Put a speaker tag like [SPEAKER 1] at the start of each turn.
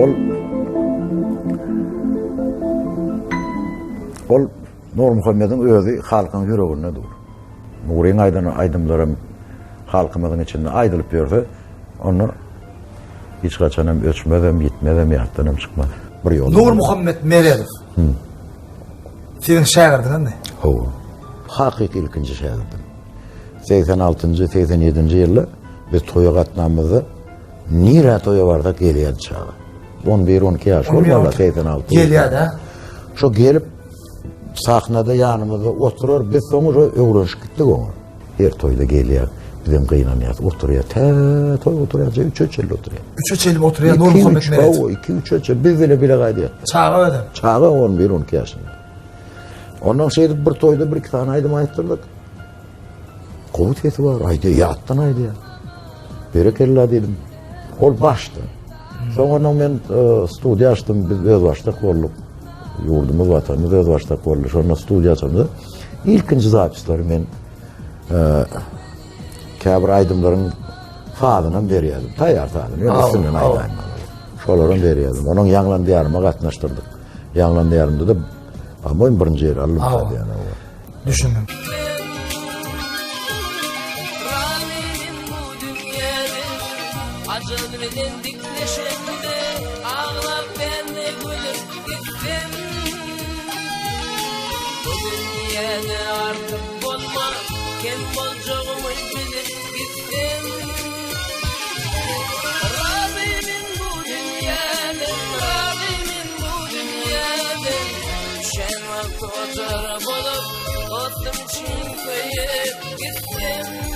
[SPEAKER 1] Ol Ol Nurmuhammediň özi halkyň ýüreginde dur. Nuryň aýdan aýdymlaram halkymyzyň içinde aýdylyp ýörse, onda hiç haçanam öçmezem, ýitmezem, ýatdanam çykmaz. Bir ýol.
[SPEAKER 2] Nurmuhammet Meredow. Siziň şägirdiňizmi?
[SPEAKER 1] Hawa. Hakyky ilkinji şägirdim. 86-njy, 87-nji ýylda biz toýa gatnamyzda nirä toýa barsak gelýärdi çaga. 11-12 ýaş bolmaly, 86.
[SPEAKER 2] Gelýärdi, ha?
[SPEAKER 1] Şo gelip sahnada ýanymyzda oturar, biz soň uje öwrenişip gitdik oňa. Her toýda gelýär, bizem gynanýarys, oturýar, tä toý oturýar, üçe çenli oturýar.
[SPEAKER 2] Üçe çenli oturýar Nurmuhammet Meret.
[SPEAKER 1] Hawa, 2-3 çenli biz bile bile gaýdýar.
[SPEAKER 2] Çaga özem.
[SPEAKER 1] Çaga 11-12 ýaşynda. Ondan şeýdip bir toýda bir iki sany aýdym aýtdyrdyk. Gowy sesi bar, aýdýar, ýatdan aýdýar. Berekella diýdim. Ol başda. Soň ondan men e, studiýa açdym, biz özbaşdak bolduk. Ýurdumyz, watanymyz özbaşdak boldy. Şonda studiýa açamda ilkinji zapisleri men e, käbir aýdymlaryň sazynam berýärdim. Taýýar sazyny, ýöne üstünden aýdaýmaly. Şolaram berýärdim. Onuň Ýaňlan diýaryma gatnaşdyrdyk. Ýaňlan diýarymda-da Amoýyn birinji ýeri aldym.
[SPEAKER 2] Düşündim.
[SPEAKER 3] Otar bolup, dostum üçin köýüp gitdim.